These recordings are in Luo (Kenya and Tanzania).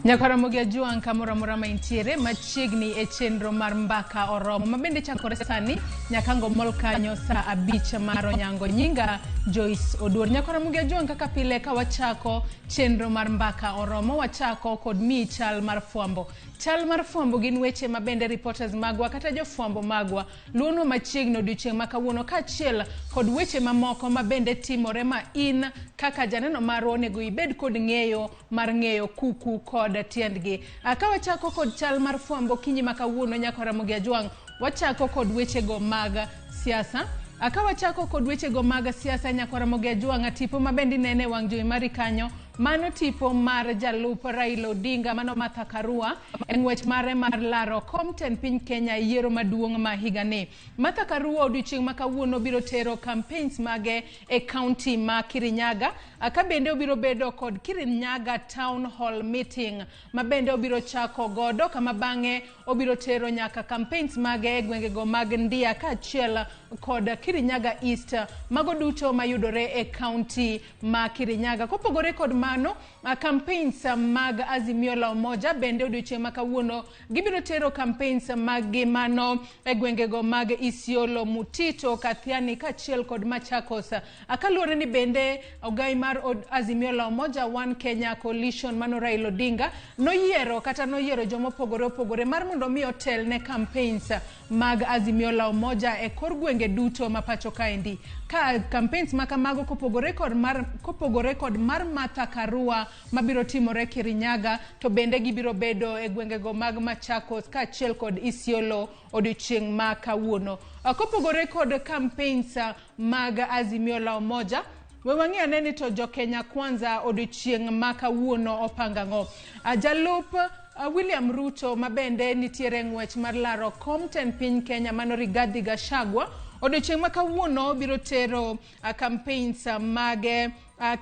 Nyakaramogi Ajwang' kamoro amora ma intiere machiegni e chenro mar mbaka oromo ma bende chakore sani nyaka ngomol kanyo saa 5 mar onyango. Nyinga Joyce Oduor. Nyakaramogi Ajwang' kaka pile ka wachako chenro mar mbaka oromo wachako kod miyi chal mar fwambo. Chal mar fwambo gin weche ma bende reporters magwa kata jofwambo magwa luonwa machiegni odiochieng' ma kawuono kaachiel kod weche mamoko ma bende timore ma in kaka janeno marwa onego ibed kod ng'eyo mar ng'eyo kuku kod tiendgi. Ka wachako kod chal mar fwambo kinyi ma kawuono nyaka Ramogi Ajwang', wachako kod wechego mag siasa. Ka wachako kod wechego mag siasa nyaka Ramogi Ajwang', tipo ma bende inene e wang' jowi mari kanyo, mano tipo mar jalup Raila Odinga, mano Martha Karua, e ng'wech mare mar laro kom tend piny Kenya e yiero maduong' ma higani. Martha Karua odiochieng' ma kawuono biro tero campaigns mage e county ma Kirinyaga, ka bende obiro bedo kod Kirinyaga Town Hall meeting ma bende obiro chako godo, kama bang'e obiro tero nyaka campaigns mage e gwengego mag Ndia kaachiel kod Kirinyaga East, mago duto mayudore e county ma Kirinyaga. Kopogore kod mano, campaigns mag Azimio la Umoja bende odiochieng' ma kawuono gibiro tero campaigns mag gi mano e gwengego mag Isiolo, Mutito, Kathiani kaachiel kod Machakos. Kaluwore ni bende ogai mar Azimio la Umoja One Kenya Coalition mano Raila Odinga noyiero kata noyiero jomopogore opogore mar mondo mi otel ne campaigns mag Azimio la Umoja e kor gwenge duto ma pacho kaendi. Ka campaigns ma kamago kopogore kod mar Martha Karua mabiro timore Kirinyaga, to bende gibiro bedo e gwengego mag Machakos kaachiel kod Isiolo odiochieng' ma kawuono. Kopogore kod campaigns mag Azimio la Umoja, we wang'i ane ni to jo Kenya Kwanza odiochieng' ma kawuono opango ang'o. Jalup William Ruto ma bende nitiere ng'wech mar laro kom tend piny Kenya mano Rigathi Gachagua odiochieng' ma kawuono biro tero campaigns mage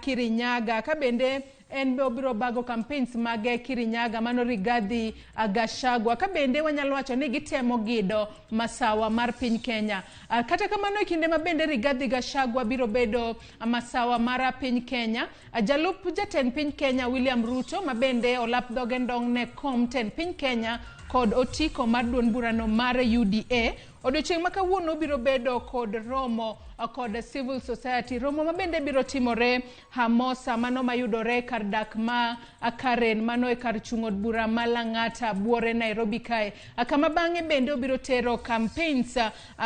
Kirinyaga, ka bende en be obiro bago campaigns mage Kirinyaga mano Rigathi Gachagua, ka bende wanyalo wacho ni gitemo gido masawa mar piny Kenya. Kata kamano, e kinde ma bende Rigathi Gachagua biro bedo masawa mar piny Kenya, jalup jatend piny Kenya William Ruto ma bende olap dhoge ndong' ne kom tend piny Kenya kod otiko mar duond burano mar UDA odiochieng' ma kawuono biro bedo kod romo kod civil society, romo ma bende biro timore Hamosa mano mayudore kar dak ma Karen, mano e kar chung' od bura ma Lang'ata buore Nairobi kae, kama bang'e bende obiro tero campaigns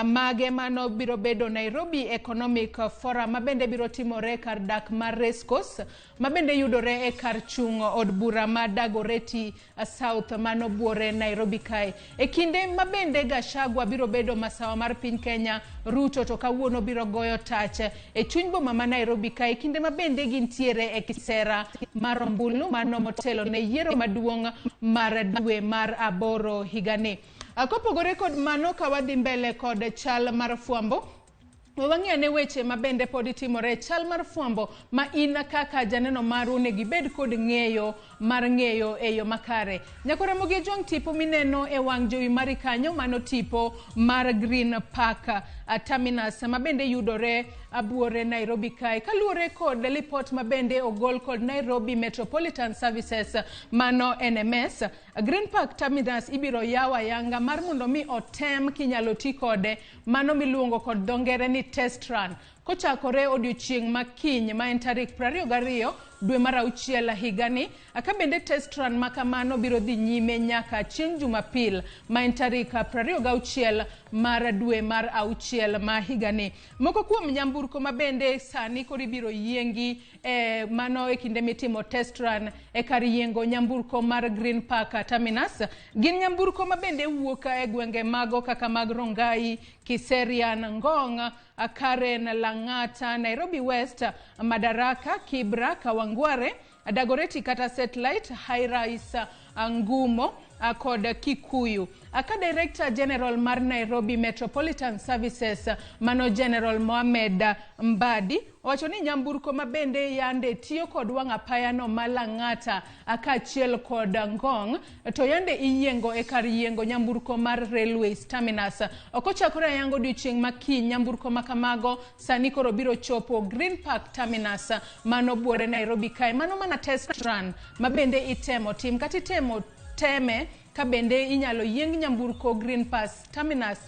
mage mano biro bedo Nairobi Economic Forum ma bende biro timore kar dak mar Racecourse ma bende yudore e kar chung' od bura ma Dagoretti South mano buore Nairobi kae. E kinde ma bende Gachagua biro bedo masawa mar piny Kenya, Ruto to kawuono biro goyo tach e chuny boma ma Nairobi kae, kinde ma bende gintiere e kisera mar ombulu mano motelo ne yiero maduong' mar dwe mar 8 higani. Kopogore kod mano, ka wadhi mbele kod chal mar fwambo, wang'i ane weche ma bende pod timore e chal mar fwambo ma in kaka janeno maru onego ibed kod ng'eyo mar ng'eyo e yo makare. Nyakora Mogi Ojwang', tipo mineno e wang' jowi mari kanyo mano tipo mar Green Park Terminus ma bende yudore buore Nairobi kae. Kaluwore kod lipot ma bende ogol kod Nairobi Metropolitan Services mano NMS, Green Park Terminus ibiro yaw ayanga mar mondo mi otem kinyalo ti kode, mano miluongo kod dho ngere ni test run, kochakore odiochieng' ma kiny ma en tarik 22 dwe mar 6 higani, ka bende test run ma kamano biro dhi nyime nyaka chieng' Jumapil ma en tarik 26 mar dwe mar 6 ma higani. Moko kuom nyamburko ma bende sani koro ibiro yiengi e mano e kinde mitimo test run e kar yiengo nyamburko mar Green Park Terminus gin nyamburko ma bende wuok e gwenge mago kaka mag Rongai, Kiserian, Ngong', Karen, Lang'ata, Nairobi West, Madaraka, Kibra, Kawangware, Dagoretti kata Satellite, High Rise, Ngumo. kod Kikuyu. Ka Director General mar Nairobi Metropolitan Services mano General Mohamed Mbadi owacho ni nyamburko ma bende yande tiyo kod wang' apayano ma Lang'ata kaachiel kod Ngong to yande iyiengo e kar yiengo nyamburko mar Railways Terminus. Kochakore ayanga odiochieng' ma kiny, nyamburko ma kamago sani koro biro chopo Green Park Terminus mano buore Nairobi kae. Mano mana test run ma bende itemo tim kata itemo teme ka bende inyalo yieng nyamburko Green Pass Terminus,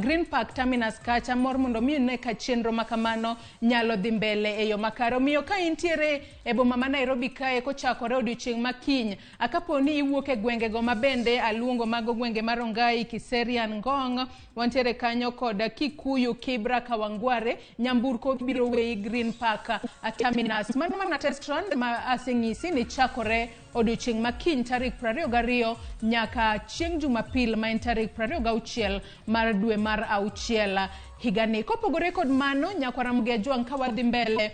Green Park Terminus kacha mor mondo mi ne ka chenro ma kamano nyalo dhi mbele e yo makare. Omiyo ka intiere e boma ma Nairobi kae kochakore odiochieng' ma kiny, kapo ni iwuok e gwengego ma bende aluongo mago gwenge mar Rongai, Kiserian, Ngong, wantiere kanyo kod Kikuyu, Kibra, Kawangware, nyamburko biro weyi Green Park Terminus. Mano mana test run ma aseng'isi ni chakore odiochieng' ma kiny tarik 22 nyaka chieng' Jumapil ma en tarik 26 mar dwe mar auchiel higani. Kopogore kod mano, nyakwar Ramogi Ajwang', ka wadhi mbele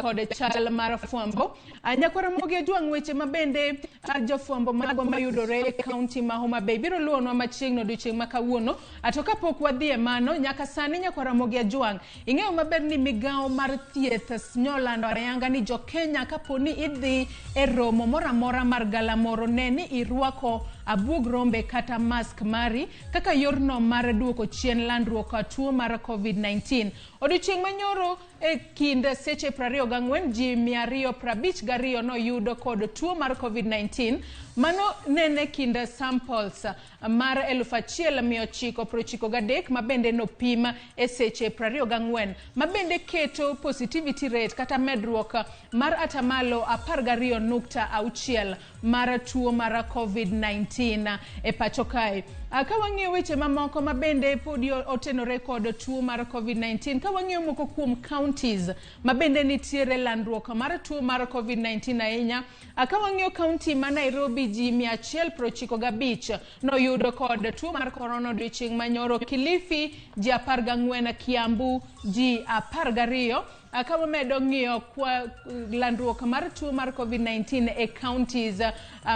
kod chal mar fwambo, nyakwar Ramogi Ajwang', weche ma bende jofwambo magwa mayudore e kaunti ma Homa Bay biro luwonwa machiegni odiochieng' ma kawuono. To kapok wadhi e mano, nyaka sani nyakwar Ramogi Ajwang', ing'eyo maber ni migawo mar thieth nyolando ayanga ni jo-Kenya kapo ni idhi e romo moro amora mar galamoro, ne ni irwako abuog rombe kata mask mari kaka yorno mar duoko chien landruok tuo mar COVID-19. Odiochieng' manyoro e kind seche 24 ji 252 noyudo kod tuo mar COVID-19. Mano nene kind samples mar 1993 ma bende nopim e seche 24, ma bende keto positivity rate kata medruok mar atamalo 12.6 mar tuo mar COVID-19 e pacho kae. Ka wang'iyo weche mamoko ma bende podi otenore kod tuo mar COVID-19, ka wang'iyo moko kuom counties ma bende nitiere landruok mar tuo mar COVID-19 ahinya, ka wang'iyo county ma Nairobi ji 195 noyudo kod tuo mar corona odiochieng' manyoro, Kilifi ji 14, Kiambu ji 12. Ka wamedo ng'iyo kwa landruok mar tuo mar COVID-19 e counties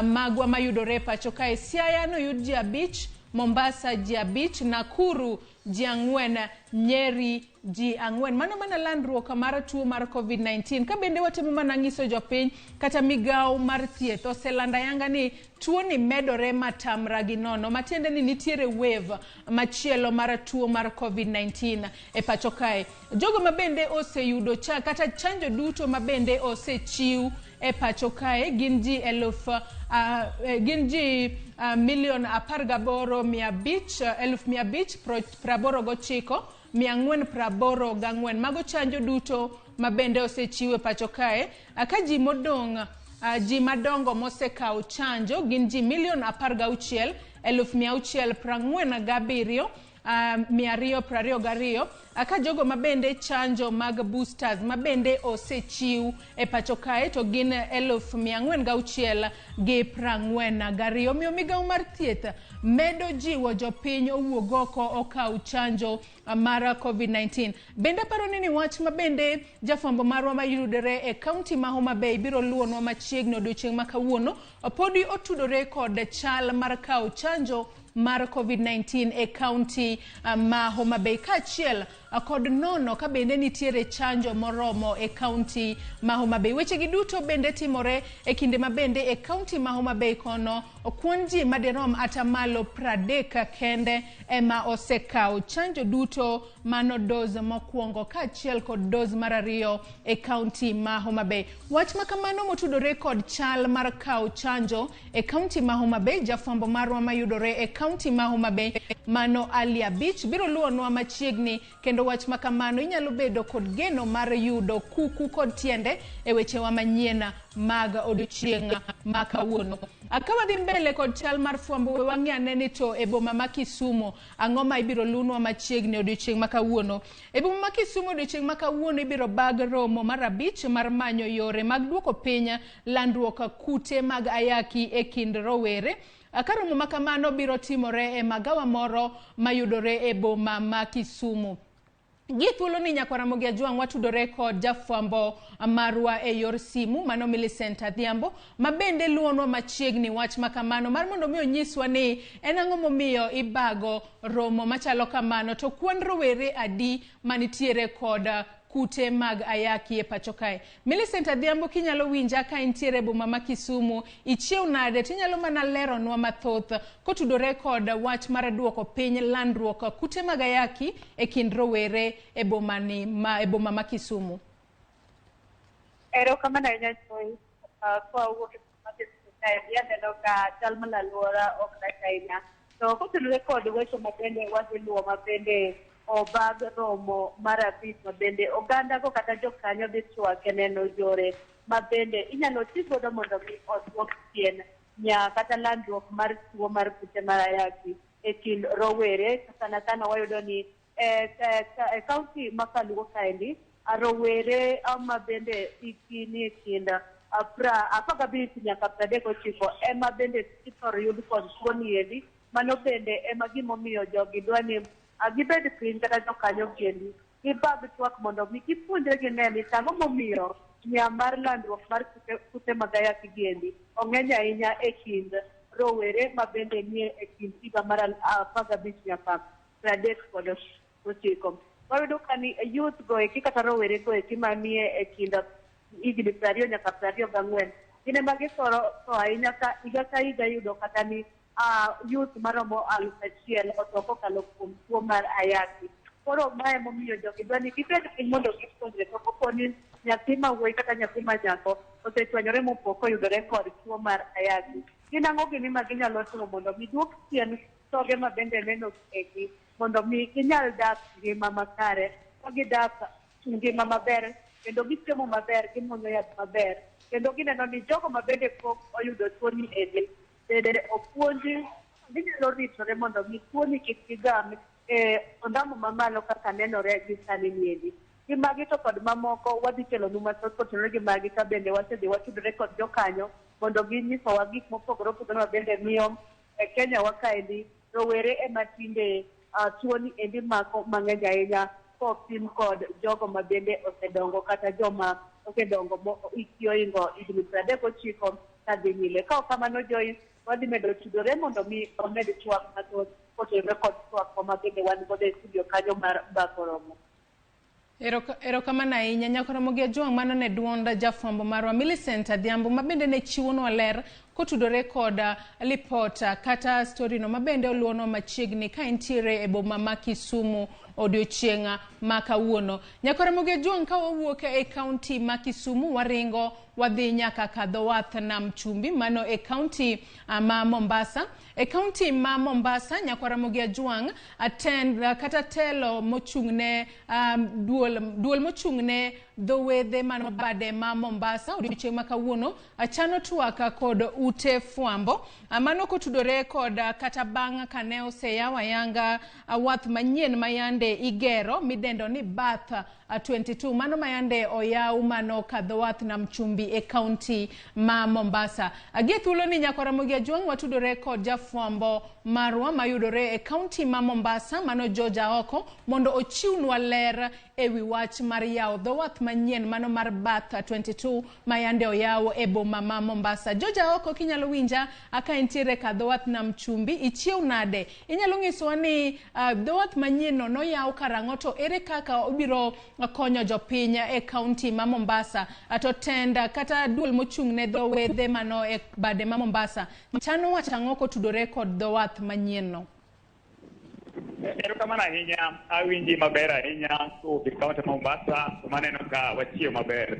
magwa mayudore e pacho kae, Siaya noyud ji 5, Mombasa ji 5, Nakuru ji 4, Nyeri ji 4. Mano mana landruok mar tuo mar COVID-19. Ka bende watemo mana ng'iso jopiny kata migawo mar thieth oselando ayanga ni tuo ni medore matamra gi nono, matiende ni nitiere wave machielo mar tuo mar COVID-19 e pacho kae. Jogo ma bende oseyudo kata chanjo duto ma bende osechiw e pacho kae gin ji eluf gin ji milion 18 589 484. Mago chanjo duto ma bende osechiw e pacho kae. Ka ji modong' ji madongo mosekawo chanjo gin ji milion 16 647 222. Ka jogo ma bende chanjo mag boosters ma bende osechiw e pacho kae to gin 406,042. Omiyo migawo mar thieth medo jiwo jopiny owuog oko okaw chanjo mar COVID-19. Bende aparo ni wach ma bende jafwambo marwa mayudore e kaunti ma Homa Bay biro luwonwa machiegni odiochieng' ma kawuono podi otudore kod chal mar kawo chanjo mar COVID-19 e kaunti ma Homa Bay kaachiel kod nono ka bende nitiere chanjo moromo e kaunti ma Homa Bay. Weche gi duto bende timore e kinde ma bende e kaunti ma Homa Bay kono kwan ji madirom atamalo 30 kende ema osekawo chanjo duto mano dose mokwongo kaachiel kod dose mar ariyo e kaunti ma Homa Bay. Wach ma kamano motudore kod chal mar kawo chanjo e kaunti ma Homa Bay, jafwambo marwa mayudore e kaunti ma Homa Bay mano Alia Beach biro luwonwa machiegni, kendo wach ma kamano inyalo bedo kod geno mar yudo kuku kod tiende e wechewa manyien mag odiochieng' ma kawuono. Ka wadhi mbele kod chal mar fwambo, we wang'i ane ni to e boma ma Kisumu ang'o ma ibiro lunwa machiegni odiochieng' ma kawuono. E boma ma Kisumu odiochieng' ma kawuono ibiro bag romo mar 5 mar manyo yore mag duoko piny landruok kute mag ayaki e kind rowere. Ka romo ma kamano biro timore e magawa moro mayudore e boma ma Kisumu. Gi thuolo ni Nyakwar Ramogi Ajwang' watudore kod jafwambo marwa e yor simu, mano Millicent Adhiambo, ma bende luwonwa machiegni wach makamano mar mondo mi onyiswa ni en ang'o momiyo ibago romo machalo kamano, to kwan rowere adi manitiere kod kute mag ayaki e pacho kae. Millicent Adhiambo, kinyalo winja ka intiere e boma ma Kisumu, ichiew nade? Tinyalo mana leronwa mathoth kotudore kod wach mar duoko piny landruok kute mag ayaki e kind rowere e boma ni ma e boma ma Kisumu. Erokamano ahinya, Joyce. Kawuok e boma ma Kisumu kaendi, aneno ka chal mar alwora ok rach ahinya. To kotenore kod weche ma bende wadhi luwo, ma bende obag romo mar 5 ma bende oganda go kata jokanyo dhi twak e neno yore ma bende inyalo ti godo mondo mi oduok chien nya kata landruok mar tuo mar kute mar ayaki e kind rowere. Sana sana wayudo ni e kaunti ma Kaluo kaendi, rowere ma bende hikgi ni e kind 15 nyaka 39 ema bende ithoro yud kod tuo ni endi. Mano bende ema gimomiyo jogi dwa ni gibed piny kata jokanyo giendi gibag twak mondo mi gipuonjre gine ni tang'o momiyo nya mar landruok mar kute mag ayaki giendi ong'eny ahinya e kind rowere ma bende nie e kind higa mar 15 nyaka 39. Wayudo ka ni youth go eki kata rowere go eki manie e kind higni 20 nyaka 24 gin ema githoro tho ahinya, ka higa ka higa iyudo kata ni youth maromo 1000 otho kokalo kuom tuo mar ayaki. Koro mae emomiyo jogi dwa ni gibed piny mondo gipuonjre. To kopo ni nyathi ma wuoyi kata nyathi ma nyako osechwanyore mopo koyudore kod tuo mar ayaki, gin ang'o gini ma ginyalo timo mondo mi duok chien thoge ma bende neno eki, mondo mi ginyal dak ngima makare, ka gidak ngima maber kendo gichiemo maber, gimuonyo yath maber, kendo gineno ni jogo ma bende pok oyudo tuoni endi bende opuonji ginyalo ritore mondo mi tuoni kik gigam e ondamo mamalo kaka nenore gi sani niendi. Gi magi to kod mamoko wadhi kelonu mathoth kotenore gi magi, ka bende wasedhi watudore kod jokanyo mondo ginyisowa gik mopogore opogore ma bende miyo e Kenya wa kaendi rowere ema tinde tuoni endi mako mang'eny ahinya kopim kod jogo ma bende osedongo kata joma osedongo mo hikgi oingo higni 39 kadhi nyime. Ka ok kamano, Joyce, wadhi medo tudore mondo mi wamed twak mathoth kotenore kod twak ma bende wan godo e studio kanyo mar Mbako Romo. Erokamano ahinya, Nyakwar Ramogi Ajwang'. Mano ne duond jafwambo marwa Millicent Adhiambo, ma bende ne chiwonwa ler kotudore kod lipot kata story no ma bende oluwonwa machiegni ka entiere e boma ma Kisumu odiochieng' ma kawuono. Nyakwar Ramogi Ajwang', ka wawuok e kaunti ma Kisumu, waringo wadhi nyaka kadho wath Nam Chumbi, mano e kaunti ma Mombasa. E kaunti ma Mombasa, Nyakwar Ramogi Ajwang', atend kata telo mochung'ne duol mochung'ne dho wedhe mano bade ma Mombasa odiochieng' ma kawuono chano twak kod ute fwambo. Mano kotudore kod kata bang' kane oseyaw ayanga wath manyien mayande igero midendo ni Berth 22, mano mayande oyaw mano kadho wath Nam Chumbi e kaunti ma Mombasa. Gie thuolo ni, Nyakwar Ramogi Ajwang', watudore kod jafwambo marwa mayudore e kaunti ma Mombasa, mano George Aoko, mondo ochiwnwa ler ewi wach mar yawo dho wath manyien mano mar Berth 22 mayande oyaw e boma ma Mombasa. George Aoko, kinyalo winja ka entiere ka dho wath Nam Chumbi, ichiew nade? Inyalo nyisowa ni dho wath manyien no noyaw karang'o, to ere kaka obiro konyo jopiny e kaunti ma Mombasa? To tend kata duol mochung' ne dho wedhe mano e bade ma Mombasa chano wacho ang'o kotudore kod dho wath manyien no? Erokamano ahinya, awinji maber ahinya kowuok e kaunti ma Mombasa, kuma aneno ka wachiew maber.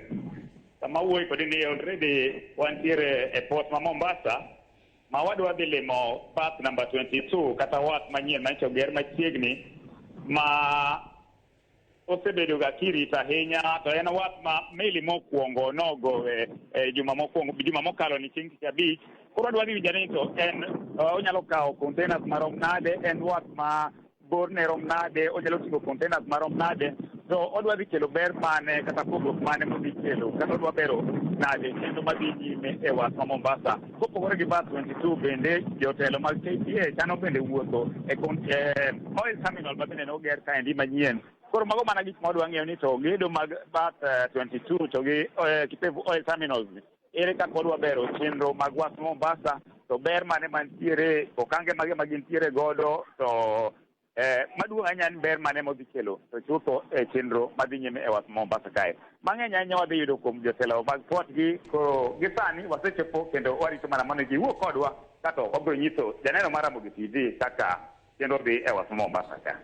Sama awuoyo kodi ni already wantiere e port ma Mombasa, ma wadwa dhi limo berth number 22 kata wath manyien manyocha oger machiegni ma osebedo ga kirito ahinya, to en wath ma meli mokwongo nogowe e juma mokwongo, juma mokalo ni chieng' tich abich. Koro wadwa dhi winjo ni to en onyalo kawo containers marom nade, en wath ma borne rom nade, onyalo ting'o containers marom nade, to odwa dhi kelo ber mane kata pogruok mane modhi kelo, kata odwa bero nade chenro madhi nyime e wath ma Mombasa. Kopogore gi berth 22, bende jotelo mag KPA chano bende wuotho e oil terminal ma bende noger kaendi manyien. Koro Koro mago mana gik ma wadwa ng'eyo ni to gedo mag Berth 22 to gi Kipevu Oil Terminals, ere kaka wadwa bero chenro mag wath Mombasa, to ber mane mantiere, okange mage ma gintiere godo, to maduong' ahinya en ber mane modhi kelo to chutho e chenro madhi nyime e wath Mombasa kae. Mang'eny ahinya wadhi yudo kuom jotelo mag port gi. Koro gi sani wasechopo kendo warito mana mondo giwuo kodwa, kato wabiro nyiso janeno mar Ramogi TV kaka chenro dhi e wath Mombasa ka.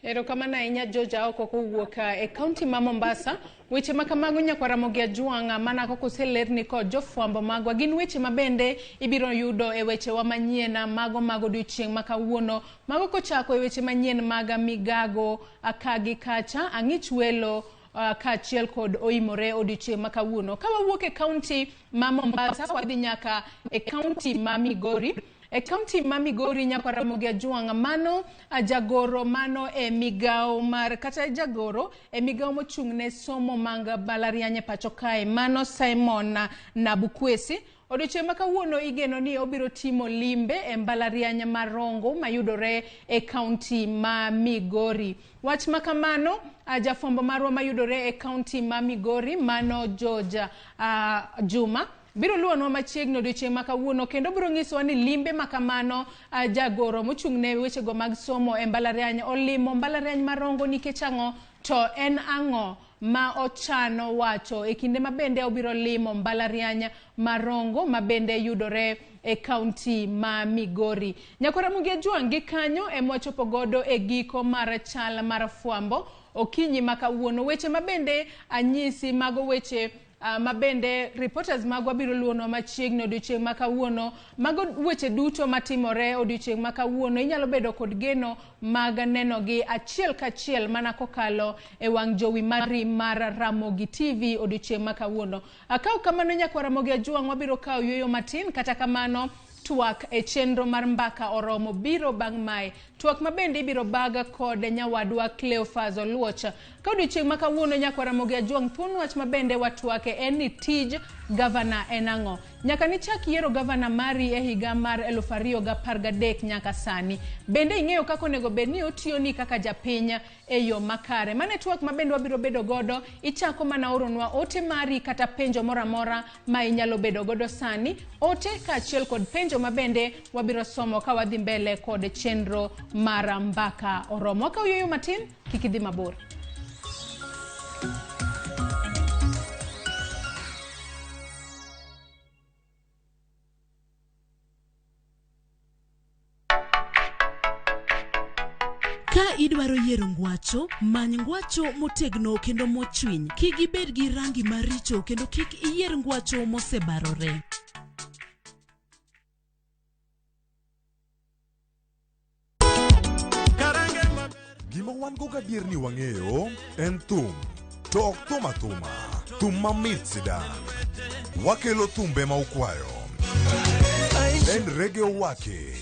Erokamano ahinya George Aoko kowuok e kaunti ma Mombasa. Weche ma kamago nyakwa Ramogi Ajwang' mana kaka oselerni kod jofwambo magwa gin weche ma bende ibiro yudo e wechewa manyien mago mag odiochieng' ma kawuono. Mago kochako e weche manyien mag migago ka gi kacha, ang'ich welo kaachiel kod oimore odiochieng' ma kawuono. Ka wawuok e kaunti ma Mombasa wadhi nyaka e kaunti ma Migori. E kaunti ma Migori nyakwa Ramogi Ajwang' mano jagoro mano e migawo mar kata jagoro e migawo mochung' ne somo mag mbalariany e pacho kae mano Simon Nabukwesi. Odiochieng' ma kawuono igeno ni obiro timo limbe e mbalariany ma Rongo mayudore e kaunti ma Migori. Wach ma kamano jafwambo marwa mayudore e kaunti ma Migori mano George Juma biro luwonwa machiegni odiochieng' ma kawuono kendo biro nyisowa ni limbe ma kamano jagoro mochung' ne wechego mag somo e mbalariany olimo mbalariany ma Rongo nikech ang'o, to en ang'o ma ochano wacho e kinde ma bende obiro limo mbalariany ma Rongo ma bende yudore e kaunti ma Migori. Nyakwa Ramogi Ajwang' gi kanyo ema wachopo godo e giko mar chal mar fwambo okinyi ma kawuono. Weche ma bende anyisi mago weche ma bende reporters magwa biro luwonwa machiegni odiochieng' ma kawuono. Mago weche duto matimore odiochieng' ma kawuono inyalo bedo kod geno mag nenogi achiel kachiel mana kokalo e wang' jowi mari mar Ramogi TV odiochieng' ma kawuono. Akaw kamano nyakwa Ramogi Ajwang' wabiro kawo yueyo matin, kata kamano twak e chenro mar mbaka oromo biro bang' mae. Twak ma bende ibiro baga kod nyawadwa Cleophas Oluoch. Ka odiochieng' ma kawuono nyakwa Ramogi Ajwang' thuon wach ma bende watwake en ni tij gavana en ang'o. Nyaka nichak yiero gavana mari e higa mar 2013 nyaka sani. Bende ing'eyo kaka onego bed ni otiyoni kaka japiny e yo makare. Mano e twak ma bende wabiro bedo godo, ichako mana oronwa ote mari kata penjo moro amora ma inyalo bedo godo sani. Ote kaachiel kod penjo ma bende wabiro somo ka wadhi mbele kod chenro mar mbaka oromo. Wakaw yueyo matin, kik idhi mabor. Ka idwaro yiero ngwacho, many ngwacho motegno kendo mochwiny. Kik ibed gi rangi maricho kendo kik iyier ngwacho mosebarore. Gima wan go gadier ni wang'eyo en thum, to ok thum athuma, thum mamit sidang'. Wakelo thumbe ma ukwayo. En reggae owake.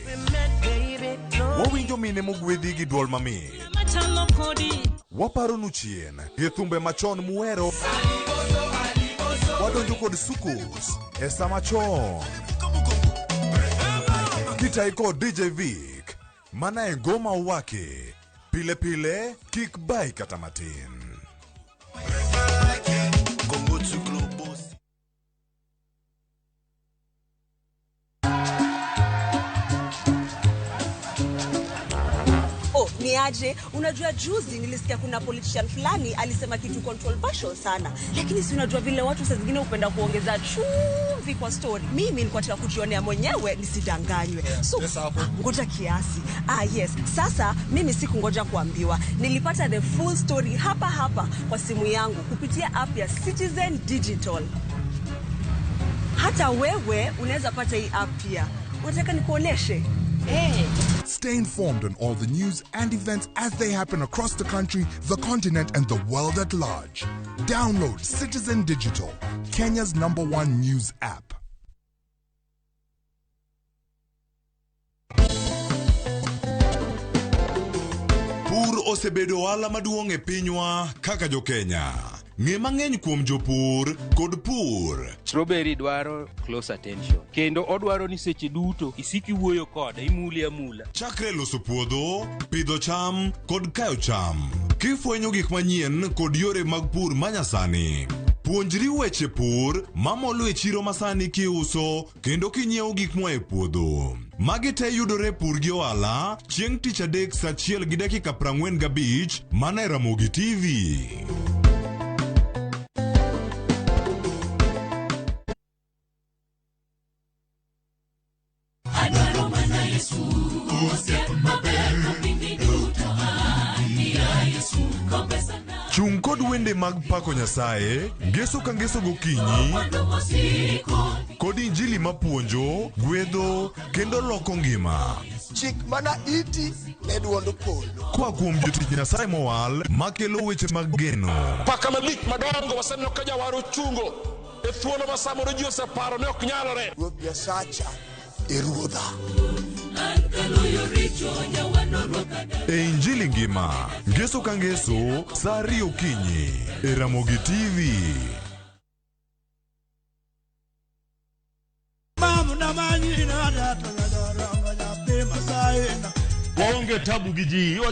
Wawinjo mine mogwedhi gi duol mamit. Waparonu chien gi thumbe machon muhero. Wadonjo kod soukous e sama chon. Kitayi kod DJ Vic, mana e ngoma owake. Pile pile, kik bai kata matin. Oh, ni aje? Unajua juzi nilisikia kuna politician fulani alisema kitu controversial sana. Lakini si unajua vile watu saa zingine hupenda kuongeza chumvi kwa story. Mimi nilikuwa nataka kujionea mwenyewe nisidanganywe. So, ngoja kiasi. Yes. Sasa mimi sikungoja kuambiwa. Nilipata the full story hapa hapa kwa simu yangu kupitia app ya Citizen Digital. Hata wewe unaweza pata hii app pia. Unataka nikuoneshe? Hey. Stay informed on all the news and events as they happen across the country, the continent, and the world at large. Download Citizen Digital, Kenya's #1 news app. Pur osebedo ohala maduong' e pinywa kaka jo-Kenya. Ng'e mang'eny kuom jopur kod pur. Strawberry dwaro close attention kendo odwaro ni seche duto isik iwuoyo kode, imule amula. Chakre loso puodho, pidho cham kod kayo cham. Kifwenyo gik manyien kod yore mag pur manyasani. Puonjri weche pur mamolo e chiro masani kiuso kendo kinyiewo gik moa e puodho. Magi te yudore Pur gi Ohala chieng' tich adek saa 1:45 mana e Ramogi TV. Chung' kod wende mag pako Nyasaye ngeso ka ngeso gokinyi kod injili mapuonjo, gwedho kendo loko ngima. Chik mana iti ne duond polo. Koa kuom jotich Nyasaye mowal makelo weche mag geno. Paka malich madongo waseneno ka jawar ochungo e thuolo ma samoro ji oseparo ni ok nyalore. Ruoth Nyasacha e ruodha. E Injili ngima, ngeso ka ngeso, saa 2 okinyi, e Ramogi TV. Waonge tabu gi ji.